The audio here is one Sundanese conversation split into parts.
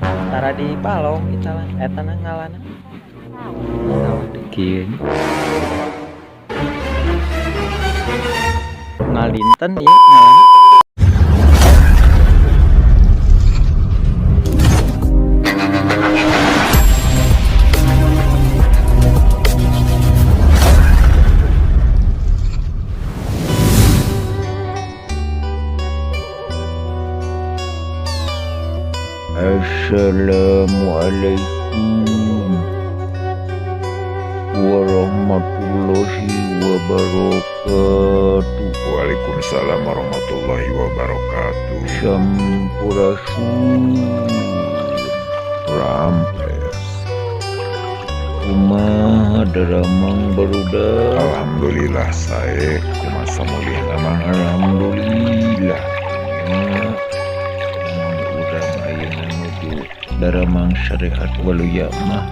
Tara di balong eta eta na ngalana. Sawah teh kieu nya. Unggal dinten ieu ngalana. Assalamualaikum warahmatullahi wabarakatuh. Waalaikumsalam warahmatullahi wabarakatuh. Sampurasun. Rampes. Kumaha daramang barudak? Alhamdulillah sae, kumaha samulihna mah? Alhamdulillah. Mun urang ayeuna nuju daramang syariat waluya mah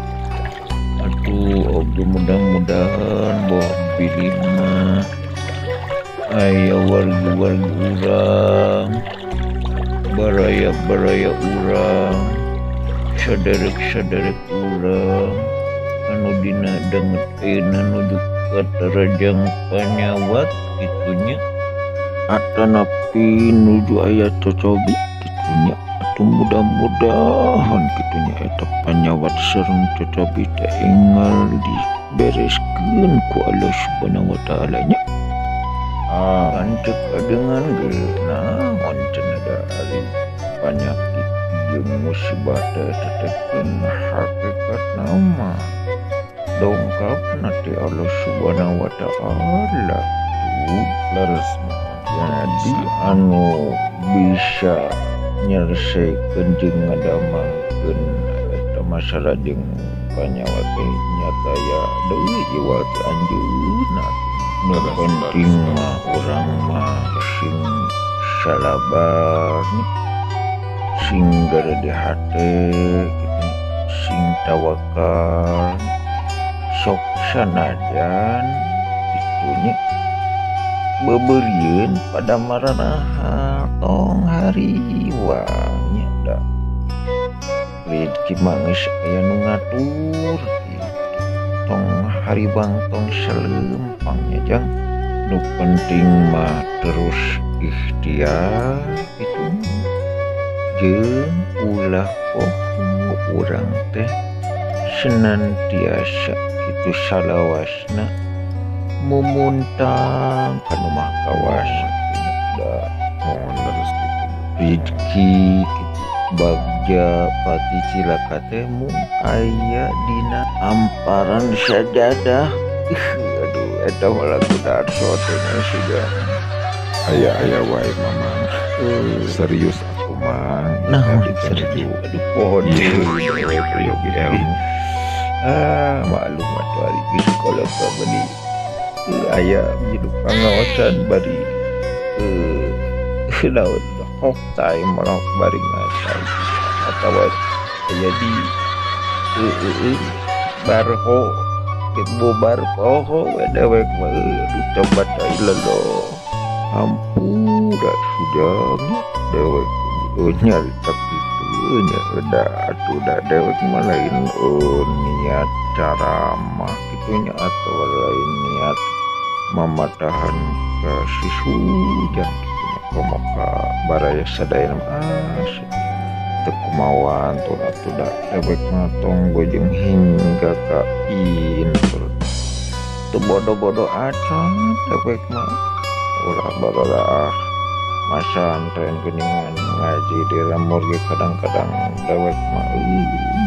atuh oge mudah-mudahan boh bilih mah aya wargi-wargi urang, baraya-baraya urang, saderek-saderek urang anu dina danget ayeuna nuju katarajang panyawat kitu nya, atanapi nuju aya cocobi kitu nya. Atuh mudah-mudahan kitu nya eta panyawat sareng cocobi teh enggal dibereskeun ku Allah Subhanahu wa taala nya. Kan cek adengan ge naon cenah da ari panyakit jeung musibah teh eta teh hakikatna mah dongkapna teh Allah Subhanahu wa taala tuh. Leres mah. Jadi anu bisa nyelesaikeun jeung ngadamangkeun eta masalah jeung panyawat teh nyata ya deui iwal ti anjeunna. Nu penting mah urang mah sing salabar, sing garede hate kitu, sing tawakal, sok sanajan kitu nya beberieun pada maranaha tong hariwang nya da rezeki mah geus aya nu ngatur kitu, tong haribang tong selempang nya jang. Nu penting mah terus ikhtiar kitu jeung ulah poho urang teh senantiasa kitu salawasna mumuntang kanu maha kawasa kitu da. Mohon terus kitu. Rezeki kitu bagja pati cilaka teh mung aya dina amparan sajadah. Aduh eta mah lagu Darso teh nya sudah. Aya-aya wae mamang. Serius atuh mang. Nah, Tadi teh serius. nuju Aduh pohon ieu deui. peryogi ilmu. Maklum atuh ari geus sekolah ka bari aya hidup pangaosan bari naon hok time melok bari ngasai atawa aya di barho bubar poho we dewek mah. Aduh coba tai lelo hampura sudah dewek nyarita kitu nya da atuh da dewek mah lain niat caramah kitu nya atau lain niat mamatahan ka si Sujang kitu nya komo ka baraya sadaya mah teu kumawan tuh atuh da dewek mah tong gojeng hingga ka intur teu bodoh-bodoh acan dewek mah ulah barolah masantren geuningan ngaji di lembur ge kadang-kadang dewek mah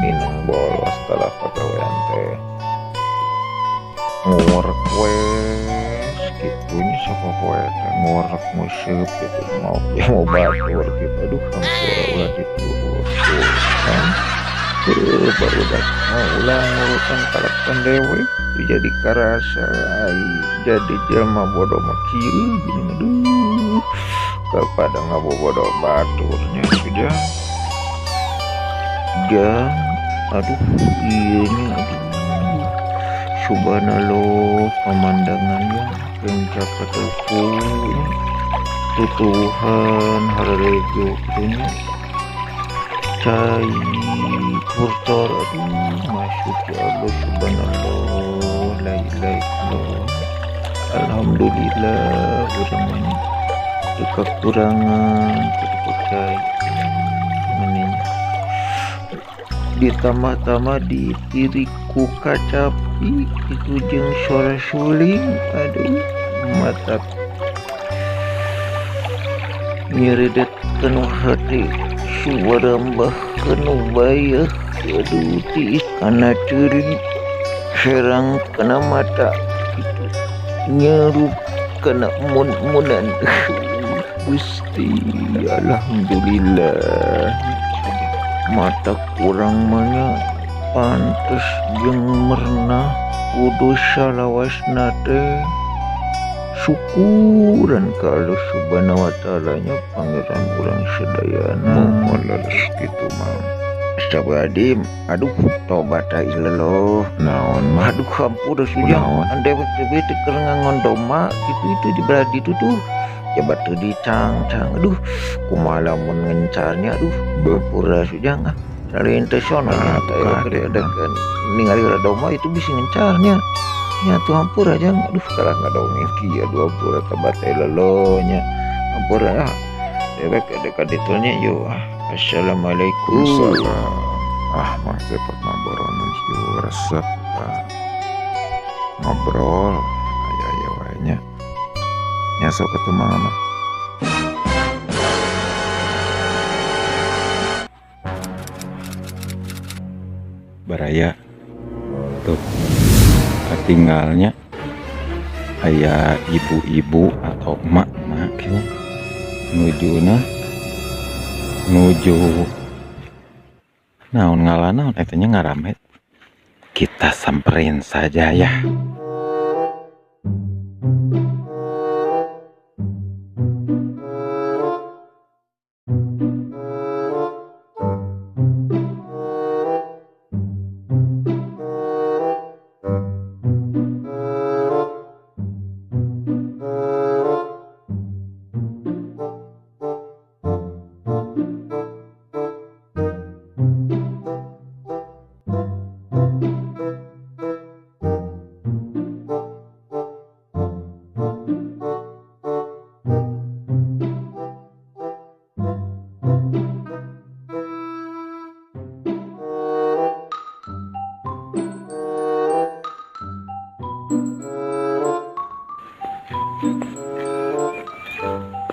minang bolos kalah pagawean teh ngurek we kitu nya sapopoe teh ngurek nguseup kitu mau ya mau batur kitu. Aduh hampura ulah kitu kan barudak mah ulah ngurukan kalakuan dewek jadi karasa ai jadi jelema bodoh mah kieu geuning. Aduh kepada ngabobodo baturnya sudah jang. Aduh ieu nya aduh subhanallah pemandangannya puncak katuku tutuhan harejo kitu nya. cai kurtor. Aduh masuk ya Allah subhanallah la ilaha illallah. Alhamdulillah urang mah teu kakurangan teu cai mending ditambah-tambah ditirik ku kacapi itu jeung suara suling. Aduh mata nyeridet penuh hati suara mbah penuh bayah. Aduh tiis kana ceuring serang kana mata itu nyerup kana mun-munan. Gusti alhamdulillah mata kurang mana pantes jeung mernah kudu salawasna teh syukuran ka Allah subhanahu wa ta'ala nya pangeran urang sadayana. Mohon leres kitu mah. Astagfirullahaladzim. Aduh tobat ilallah. Naon mah? Aduh hampura sujang. Dewek teh teu keur ngangondoma kitu itu di belah ditu tuh. Jabat teu dicangcang. Aduh kumaha lamun ngencarnya. Aduh hampura sujang ah. Salin teh sono nya teh ada ningali heula doma itu bisa ngencarnya. Nya tuh hampura jang. Aduh kalah ngadongeng kieu aduh hampura tobat ilallah nya. Hampura ah. Dewek ada ka ditu nya yeuh. Assalamualaikum. Salam. Ah mah cepet mah borono ieu resep ngobrol aya aya wae nya. Nya sok atuh mangga mah. Baraya tuh ketinggalnya aya ibu-ibu atau emak-emak gitu nuju naon ngalana eta nya ngarame. Kita samperin saja ya.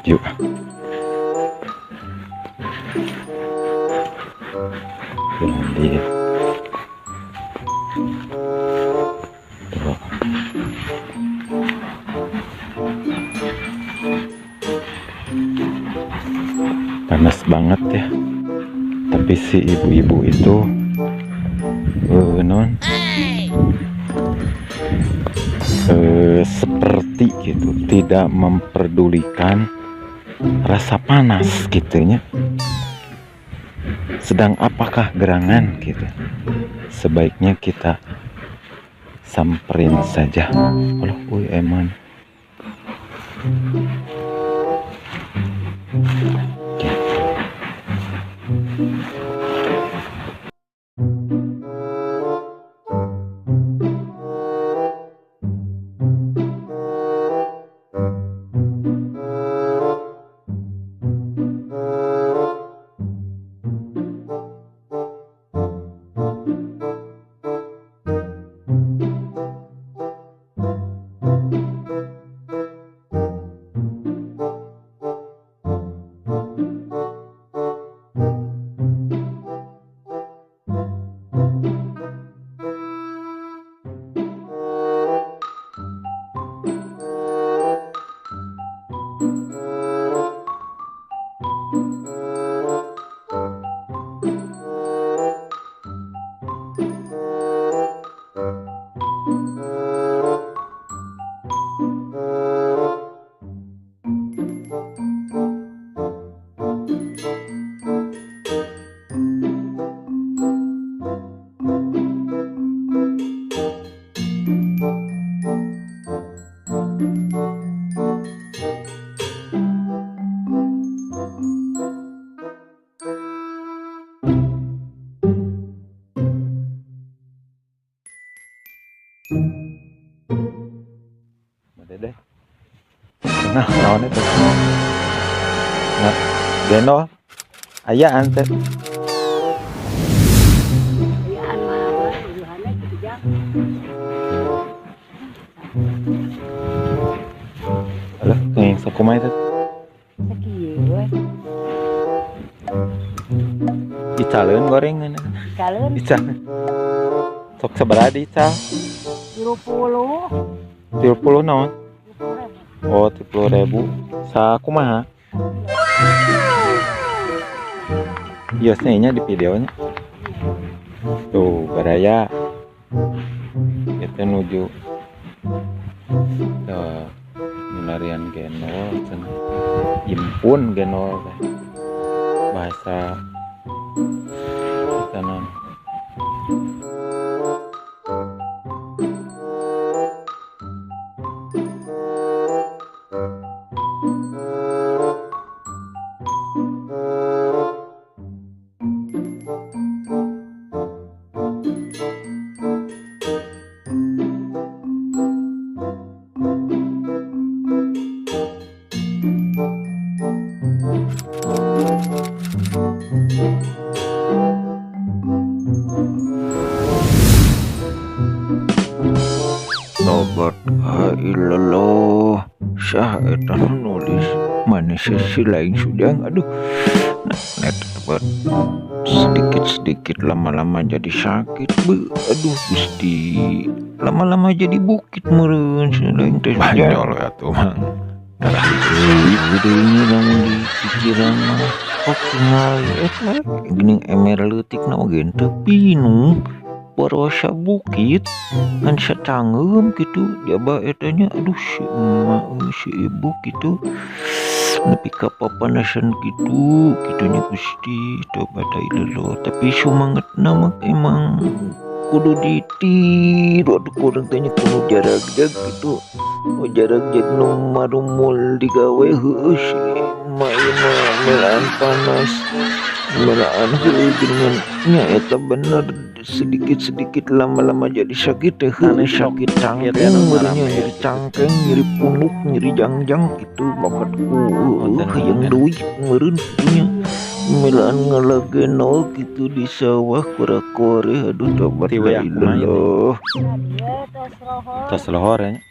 Yuk. Nanti. Tuh. Panas banget ya. Tapi si ibu-ibu itu non seperti gitu, tidak memperdulikan rasa panas gitunya. Sedang apakah gerangan gitu. Sebaiknya kita samperin saja. Aduh, uy eman. Ya. Nah, naon itu? Nah, gendol. Ayaan teh. Ayaan mah uluhanna kitu, Jang. Alah, kenging sakumaha itu? Sakieu we. Icaleun gorengan. Kaleun. Ical. Sok sabaraha diical? 30. 30 naon? 30 ribu. Oh, 30 ribu. Sakumaha? Iya, nya di videonya. Tuh, baraya. Itu nuju. Tuh, milarian gendol cenah. Impun gendol teh. Bahasa kita naon? Tobat illallah, sah eta nu nulis manusia si lain sudang. Aduh, nah, net sedikit-sedikit lama-lama jadi sakit be. Aduh Gusti, lama-lama jadi bukit meureun si lain teh. Banyol atuh, Mang. Udah ini lamun di pikiran mah kok tingali eta geuning emer leutik na oge teu pinuh barosa bukit ngan sacangeum kitu jaba eta nya. Aduh, si emak euy, si ibu kitu nepi ka papanasan kitu kitunya. Gusti, tobat ilallah, tapi sumangetna mah emang kudu ditiru. Aduh, kurang teh nya kudu jarag-jag kitu. Oh, jarag-jag nu marumul digawe. Heueuh, si emak ieu mah melaan panas melaan heueuh geuningan nya. Eta bener, sedikit-sedikit lama-lama jadi sakit teh. Heueuh, sakit cangkeng meureun nya, nyeri cangkeng, nyeri punuk, nyeri jangjang kitu bakat ku heueuh hayang duit meureun kitu nya, melaan ngalagenol kitu di sawah kora-kore. Aduh, tobat Ti we kumaha ieu teh? ilallah. Ieu tos lohor. Tos lohor nya.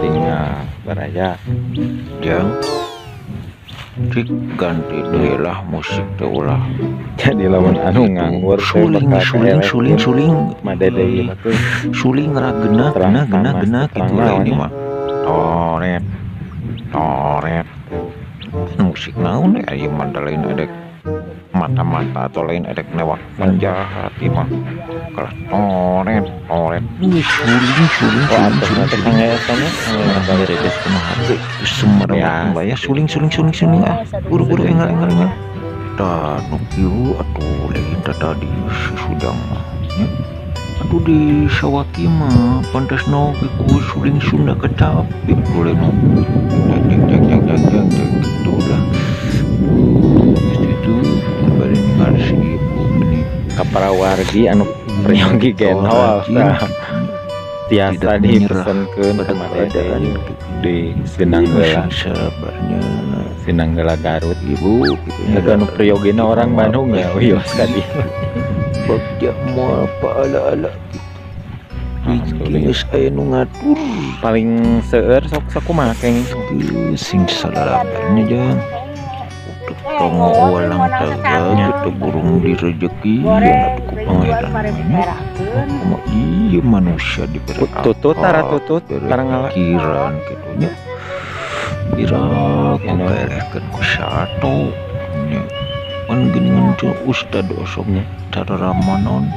Tinggal baraya. Jang, cik ganti deui lah musik teh, ulah. Jadi lamun anu nganggur teh suling bakal suling suling kaelehkeun suling madede ieu mah tuh. Suling ragena Terang gena gena panas, gena terang gitu lah ini naon. Mah toret toret musik naon ya ieu mah, da lain edek mata-mata atau lain edek newak penjahat ieu mah, kalah toret toret. Wih, suling suling Oh, suling atos suling na teh suling. pangayasannya. Nah, beredes kumaha teh semerang Ya, ya suling suling suling suling, ah, buru-buru, enggal enggal enggal. Tah nu kieu atuh, lain tah tadi si Sudang mah nya. Aduh, di sawaki mah pantasna oge ku suling Sunda kecapi boleh nu jeng jeng jeng jeng jeng jeng jeng gitu lah. Geus itu bari ningali si ibu meni Ka para wargi anu peryogi gendol rajin tah tiasa tidak menyerah dipesenkeun pada ka madede keadaan ieu gitu. Di Sinanggeula. Sing sabarnya Sinanggeula Garut. Ibu gitu nya. Itu anu priyogina orang Bandung ya, wios ka dieu. Bagja moal paala-ala gitu. Rezeki geus aya nu ngatur. Paling seueur sok sakumaha keng? Geus sing salarabarnya, jang. Untuk tongo walang taga gitu burung di rezeki atuh ku Pangeran mah nya. Kumaha ieu manusia diberi Tutut tara akal, tutut diberi tara ngala. Pikiran kitu nya. Pira ku kaelehkeun ku sato nya. Pan geuningan teh ustad osok Nya. cararamanon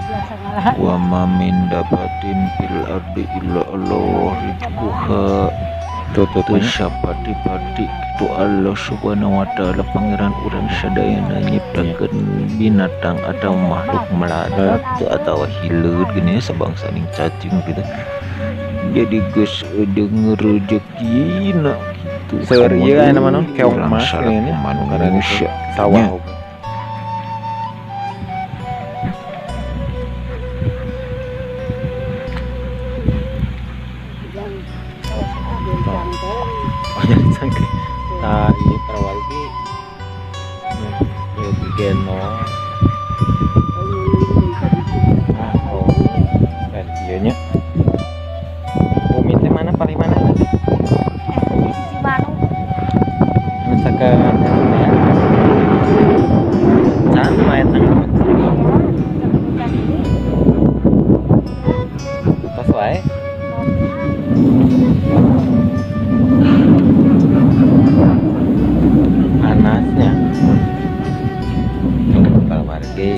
wa ma min dabatin fil ardi illa Allah rizquha. Tutut Teu nya. sapati-pati kitu Allah Subhanahu wa Ta'ala Pangeran urang sadayana nyiptakeun binatang atau makhluk melarat teu atawa hileud geuning sabangsa ning cacing gitu, jadi geus deung rejekina kitu. Seueur ieu aya nama naon keong Urang emas salaku geuning nya. manusia Sawah. Ujang. Tos ah nyeri cangkeng. Oh, nyeri cangkeng. Tah ieu para wargi. Ieu digendong. Oh, dan ieu nya. Bumi teh mana paling mana tadi? Di Cimanuk. Misalkan ya. Can mah eta tos wae. Panasnya. Para wargi.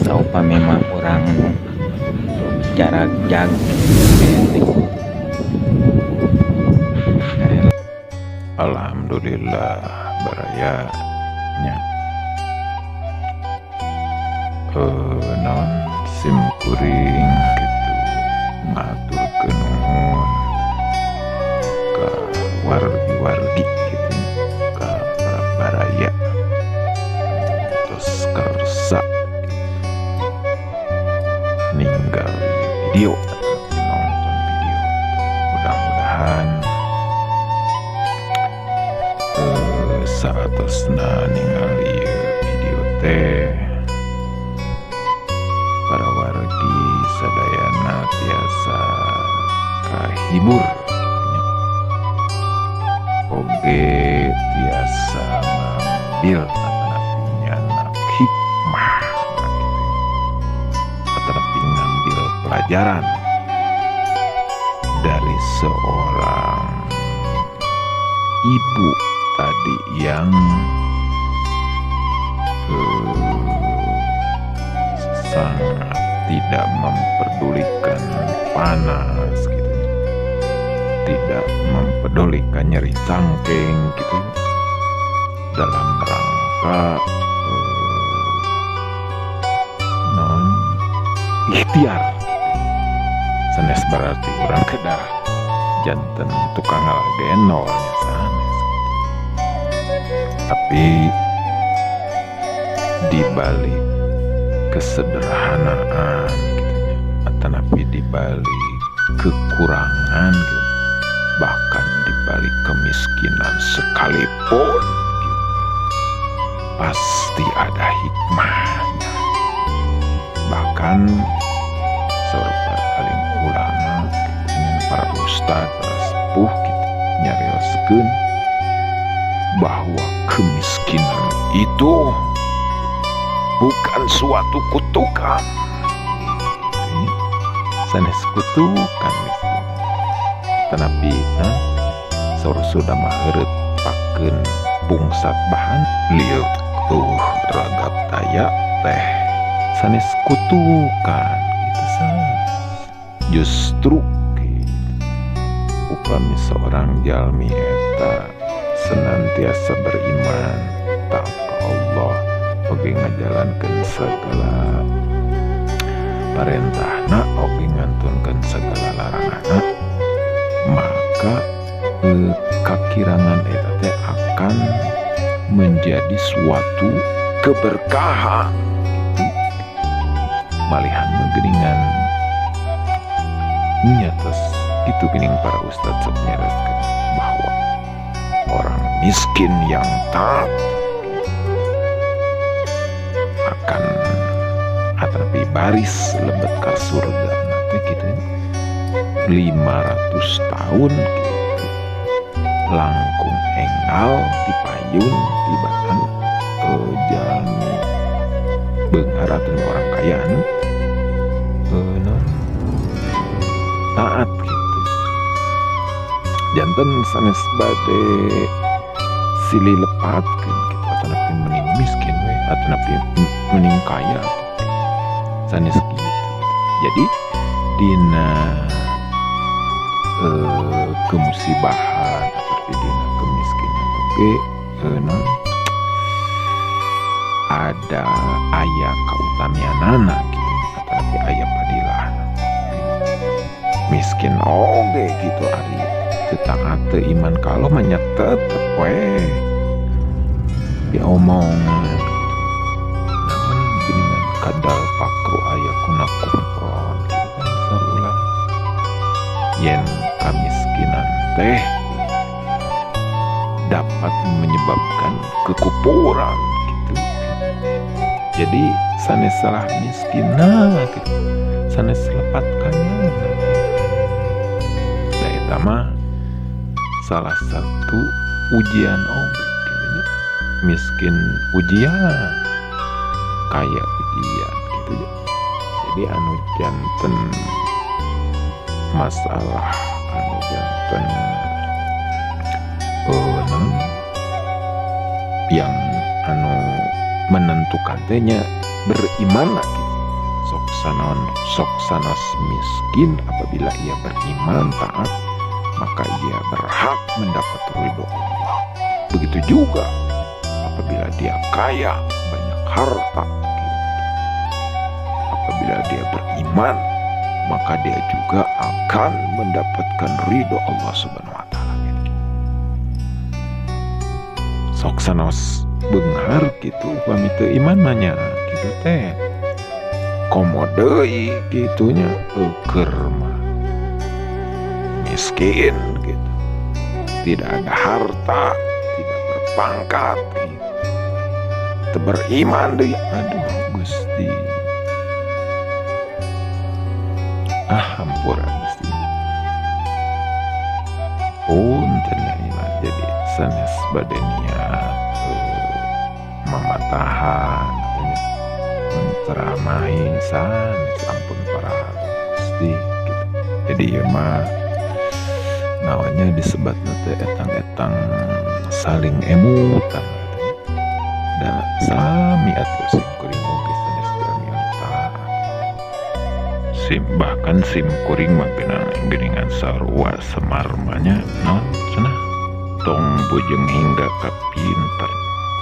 Saupa memang urang jarak jag. Alhamdulillah baraya nya naon sim kuring gitu ngaturkeun nuhun ka wargi-wargi gitu ka para baraya tos kersa gitu ninggal video nonton video mudah-mudahan saatosna ningali video teh para wargi sadayana tiasa kahibur oge tiasa ngambil atanapi nyanak hikmah atanapi ngambil pelajaran dari seorang ibu tadi yang sangat tidak memperdulikan panas gitu, tidak memperdulikan nyeri cangkeng gitu, dalam rangka non ikhtiar sanes berarti orang kedah janten tukang ngalagenolnya sanes, tapi di balik kesederhanaan gitu nya, atanapi di balik kekurangan gitu, bahkan di balik kemiskinan sekalipun gitu, pasti ada hikmahnya. Bahkan seorang para alim ulama gitu nya, para ustad, para sepuh gitu nyarioskeun bahwa kemiskinan itu bukan suatu kutukan. Ini sanes kutukan miskin. Tetapi saur sudah mah heureut pakeun pungsat bahan lieur tuh ragap taya teh sanes kutukan gitu sanes. Justru gitu, upami seorang jalmi eta senantiasa beriman taat ka Allah oge ngajalankeun segala parentahna oge ngantunkeun segala laranganna, maka kakirangan eta teh akan menjadi suatu keberkahan gitu. Malihan geuningan nyatos itu geuning para ustad sok nyareskeun bahwa orang miskin yang taat akan atanapi baris lebet ka surga nanti gitu 500 tahun gitu langkung enggal dipayun tibaan jalmi beunghar atau orang kaya taat gitu. Janten sanes bade silih lepatkeun gitu atanapi mending miskin we atanapi mending kaya sanes gitu. Jadi dina kemusibahan atau dina kemiskinan oge non ada aya kautamianana gitu atanapi aya padilahna. Miskin oge gitu ari teu taat teu iman kalau mah nya tetep we diomongan gitu. Namun geuningan kadal pakru aya kuna kufron gitu kan saur ulang. Yen kamiskinan teh dapat menyebabkan kekufuran gitu. Jadi sanes salah miskinna gitu, sanes lepat kayana. Da eta mah salah satu ujian oge gitu nya. Miskin ujian, kaya ujian gitu ya. Jadi anu janten masalah, anu janten non yang anu menentukan teh nya beriman gitu. Sok sanon, sok sanos miskin apabila ia beriman taat, maka ia berhak mendapat ridho Allah. Begitu juga apabila dia kaya, banyak harta gitu. Apabila dia beriman, maka dia juga akan mendapatkan ridho Allah Subhanahu wa taala gitu. Sok sanos beunghar gitu upami teu iman mah nya kitu teh. Komo deui kitu nya eukeun mah miskin gitu. Tidak ada harta, tidak berpangkat gitu. Teu beriman deui. Aduh Gusti. Ah hampura Gusti. Punten nya ieu mah jadi sanes bade niat mamatahan nya menceramahi sanes, ampun para Gusti gitu. Jadi ieu mah naonnya disebatna teh etang-etang saling emutan da sami atuh sim kuring oge sanes jalmi anu taat. Sim bahkan sim kuring mah geuningan sarua Semar mah nya naon cenah tong bujeng hingga ka pinter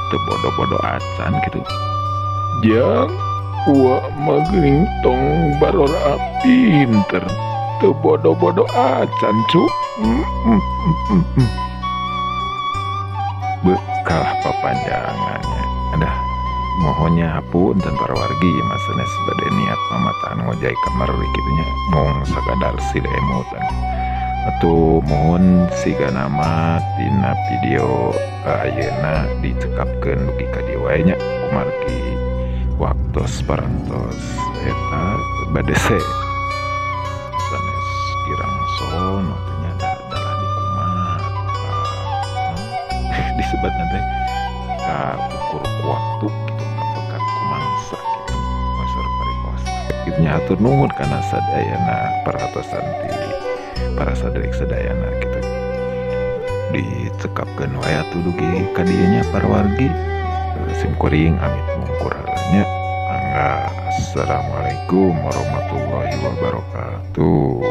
teu bodo-bodo acan gitu. Jang uwa mah geuning tong barora pinter teu bodo-bodo acan cu. Bekalah papanjangannya. Adah mohonnya hapunten para wargi mah sanes bade niat mamatahan ngojay kamar kitu nya, mung sakadar silih emutan. Atuh mohon siga nama tina video ayeuna dicekapkeun dugi ka dieu wae nya, kumargi waktos parantos eta bade se sanes kirang sono teh nya dalah di kumaha atuh disebatna teh ka ukur ku waktu gitu, kapekat ku mangsa gitu. Maseur parikos kitu nya, hatur nuhun kana sadayana perhatosan ti para saderek sadayana gitu. Dicekapkeun wae atuh dugi ka dieu nya para wargi. Sim kuring amit mungkur nya. Mangga, assalamualaikum warahmatullahi wabarakatuh.